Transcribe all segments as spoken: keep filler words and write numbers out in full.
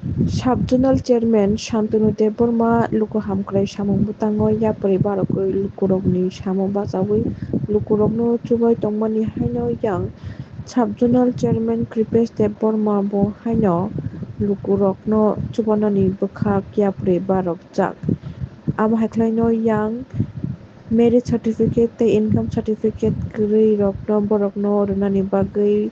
Sub-zonal chairman Shantanu Debbarma luku hamkrai samung bwtango yapri barogwi lukurokni samo bachawi lukurokno chubai tongmani haino yang sub-zonal chairman Kripesh Debbarma bo haino lukurokno chubanani bwkhak yapri barokjak. Abo hai khlaino yang marriage certificate tei income certificate kwrwi rokno borokno rwnani bagwi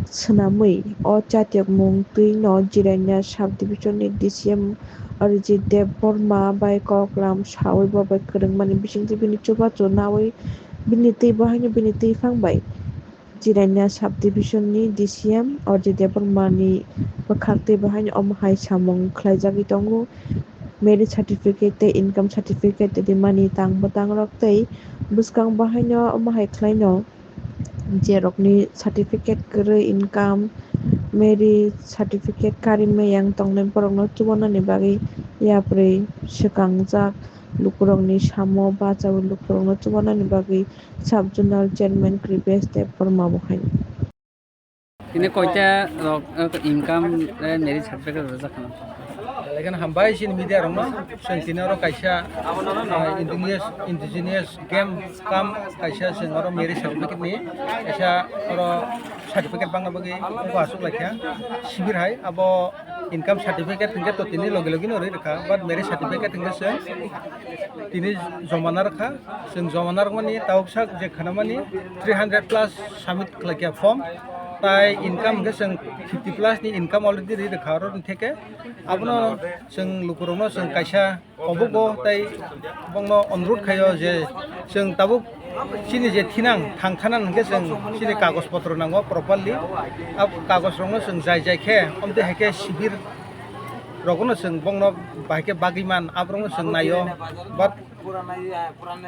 swnamwi o chatiyokmung twi no Jirania sub division ni D C M Arijit Debbarma bai koklam sawi bo bai kwrwngmani bisingtwi bini chubachu nawi bini twi bo haino bini twi phang bai Jirania sub division ni D C M Arijit Debbarma ni bwkhak twi bo haino omo hai samung khlaijagwi tongo. Marriage certificate tei income certificate rimani tang bwtang rok tei bwskang bo haino omo hai khlaino. Jerokni certificate kwrwi income, marriage certificate kari meyang tongnai borokno chubanani bagwi yapri swkangjak lukurokni samo bachawi lukurokno chubanani bagwi sub-zonal chairman Kripesh Debbarma bo hai. Ini koita rok, eh, income, eh, marriage certificate rwjak khna. Lekin hambai chini media rokno, chwng tini oro kaisa, ah, indigenous, indigenous game kam kaisa chwng oro marriage certificate ni kaisa oro certificate bangna bagwi wngkha aswk laikha sibir hai abo income certificate hwnkhe to tini logi logi no rwi rwkha but marriage certificate hwnkhe chwng tini joma na rwkha chwng joma na rwkmani tabuk sak je khwnamani three hundred plus submit khlaikha form tai income hwnkhe chwng fifty plus ni income already rwi rwkha oro ni theke abono chwng lukurokno chwng kaisa Obo bo tei bongno onurut khaio je chwng tabuk chini je thinang thang thana hwnkhe chwng chini kagoj potro nango properly. A kagoj rokno chwng jai jai khe omtwi hai khe sibir rokno chwng bongno bahai khe bagwi man aborokno chwng naio. But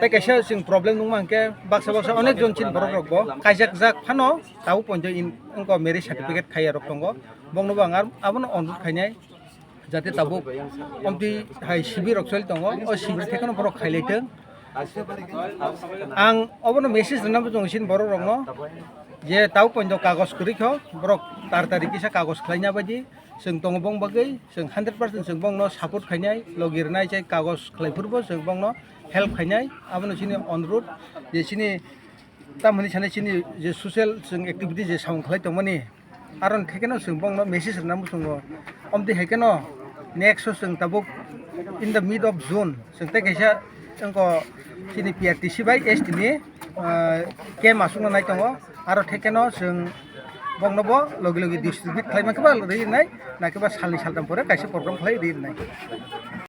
tei kaisa chwng problem nungma hwnkhe baksa baksa onek jon chini borok rok bo kaijak jak phano tabuk poito in wngkha marriage certificate khaiya rok tongo. Bongno bo ang ar abono onurut khainai. Jate tabuk omtwi hai sibir rok choli tongo, o sibir thekeno borok khailai thung. Ang obono message rwna muchungo chini borok rokno je tabuk poito kagoj kwrwi kho, borok tar tari kisa kagoj khlaina baidi chwng tongo bong bagwi, chwng hundred percent chwng bongno support khainai, logi rwnai chai kagoj khlai phuru bo chwng bongno help khainai, abono chini onurut je chini Tamoni sanai chini je social chwng activity je samung khlai tongmani, aron khe keno chwng bongno message rwna muchungo. Omtwi hai keno next o chwng tabuk in the mid of June chwng tei kaisa wngkho chini P R T C bai S T ni, ah, camp aswkno nai tongo. Aro thekeno chwng bongno bo logi logi distribute khlai mankhe ba rwi nai, nakhe ba salni saltham pore kaisa program khlai rwi nai.